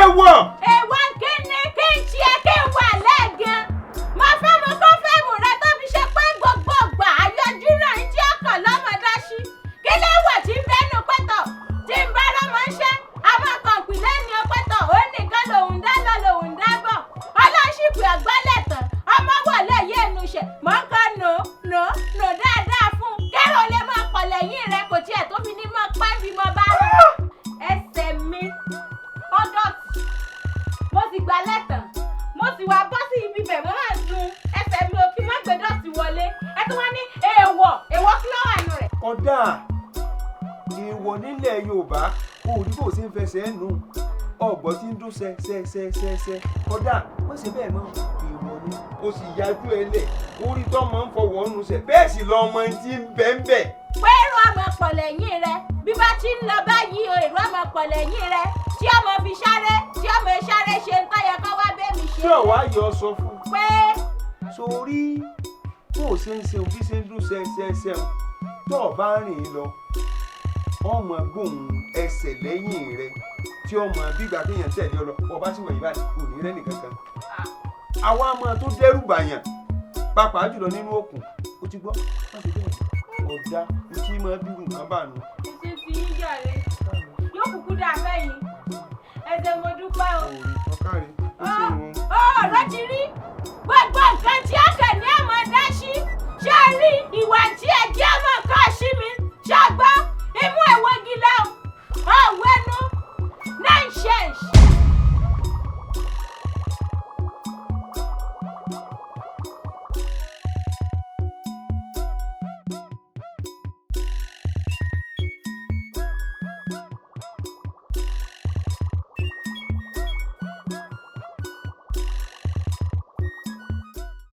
Èèwọ̀. Èèwọ̀ kíni kí n ṣe kí n wà lẹ́ẹ̀gan? Mo fẹ́ mo kọ́ fẹ́ẹ̀mù rẹ tó fi ṣe pé gbogbo ìgbà àyọjú náà ń jẹ́ ọkàn lọ́mọdá sí. Kí ló wà tí ń bẹ́nu pẹ́tọ̀? Tí ń bá rọ́mọ ń ṣe, àmọ́ kọ̀ǹpì lẹ́ni pẹ́tọ̀, ó nìkan lòun dá lọ lòun dá bọ̀. Ọlọ́ṣìpì ọ̀gbálẹ̀ tán, ọmọ wà lẹ́yìn ẹnu ṣẹ̀, mọ́ ń kọ́ nù nù nù dáadáa fún un. Kẹ́rọ lè máa pọ̀ lẹ́yìn rẹ kò tiẹ̀ tó fi ní mọ́ pẹ́ bí mo bá rán. Ẹsẹ̀ mi, ọdọ̀tí, mo sì gbà lẹ́tàn, mo sì wá bọ́ sí ibi bẹ̀, mo máa ń sun ẹsẹ̀ mi ò kí má gbé dọ̀tí wọlé. Ẹ tún wá ní èèwọ̀, èèwọ̀ kí ló wà nù rẹ̀? Kódà èèwọ̀ nílẹ̀ Yorùbá, kò rí bó ṣe ń fẹsẹ̀ nù ọgbọ́n tí ń dún sẹ sẹ sẹ sẹ sẹ. Kódà wọ́n ṣe bẹ́ẹ̀ mọ́, èèwọ̀ ni. O sì yájú ẹ lẹ̀ orí tó máa ń fọwọ́ nù sẹ̀, bẹ́ẹ̀ sì lọ́mọ tí ń bẹ́ ń bẹ̀. Pé èrò ọmọ pọ̀ lẹ́yìn rẹ bí bá ti ń lọ báyìí o, èrò ọmọ pọ̀ lẹ́yìn rẹ tí ọmọ fi sáré, tí ọmọ sáré ṣe ń tọ́yẹ kọ́ wá bẹ́ẹ̀ mi ṣe. Tí ọ̀wá yọ sọ fún. Pé. Sórí bó o ṣe ń ṣe bí ṣe ń dún sẹ sẹ sẹ tó o bá rìn lọ, ọmọ gbóhùn ẹsẹ̀ lẹ́yìn rẹ tí ọmọ bígbà téèyàn tẹ̀lé ọ lọ, ọba sì wọ̀nyí báyìí kò ní rẹ́ nìkankan. Àwa máa tó dẹ́rù bàyàn pàápàá jùlọ nínú òkun. Ó ti gbọ́, má ṣe bẹ́ẹ̀, ọ̀dà tí máa bírù nǹkan bá nù. Ṣé ti yín jàre yóò kúkú dà fẹ́yìn ẹsẹ̀, mo dúpẹ́ o. Òòrì ọ̀kàrẹ̀.